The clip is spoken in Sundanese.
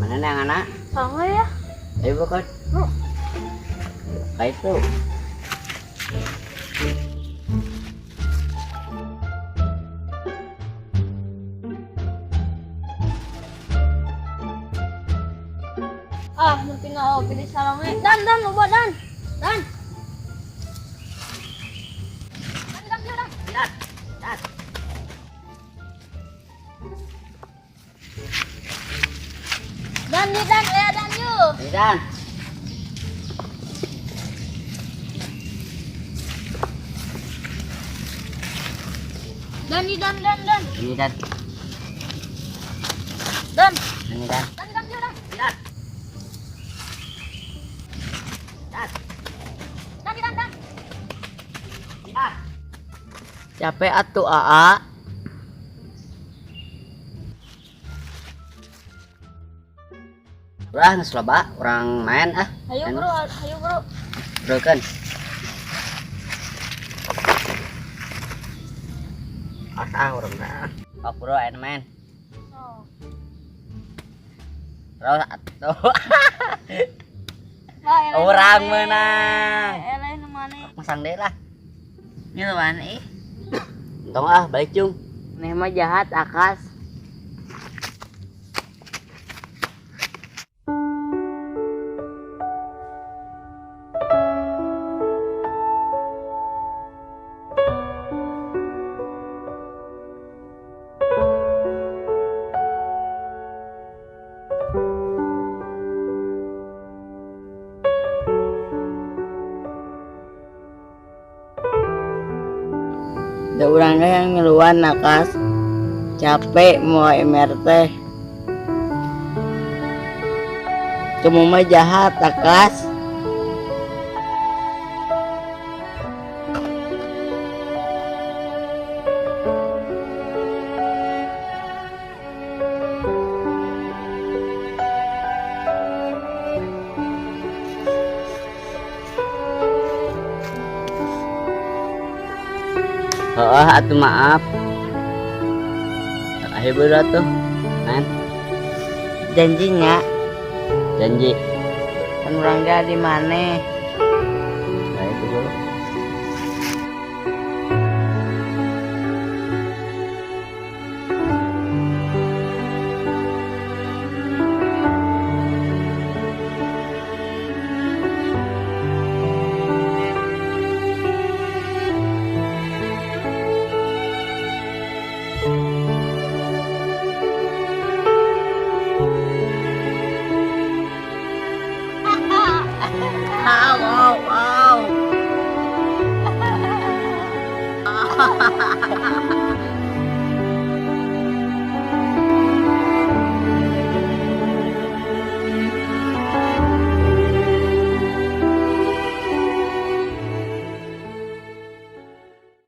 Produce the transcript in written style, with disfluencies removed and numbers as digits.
Mana yang anak? Sama ya. Ayo bukan. Bro. Kayak itu. Ah, mungkin oh pilih salamnya. Dan, dan, lupa dan. Dan. Dan, dan, dan. Dan, dan. Dan, di dan, ya dan yuk. Dan. Dan, di dan, dan, dan. Ini dan. Dan. Ini dan. Dan, dan, dan. Dan. Dan. Dan, dan, dan. Dan. Capek atuh Aa. Udah geus loba urang main ah. Ayo bro, ayo bro. Bro kan. Ah, urang mah. Oh, bro, ayo main. Oh. Bro, atuh. Urang menang. Eleh nu maneh. Masang deui lah. Ngiluan ih. Entong ah, balik cung. Neh mah jahat akas. Da urang yang ngeluan nakas capek mau MRT. Kamu mah jahat akas. Heeh, atuh maaf. Ayo bro tuh, main. Janjinya? Janji. Kan urang gak di mana? Nah itu bro.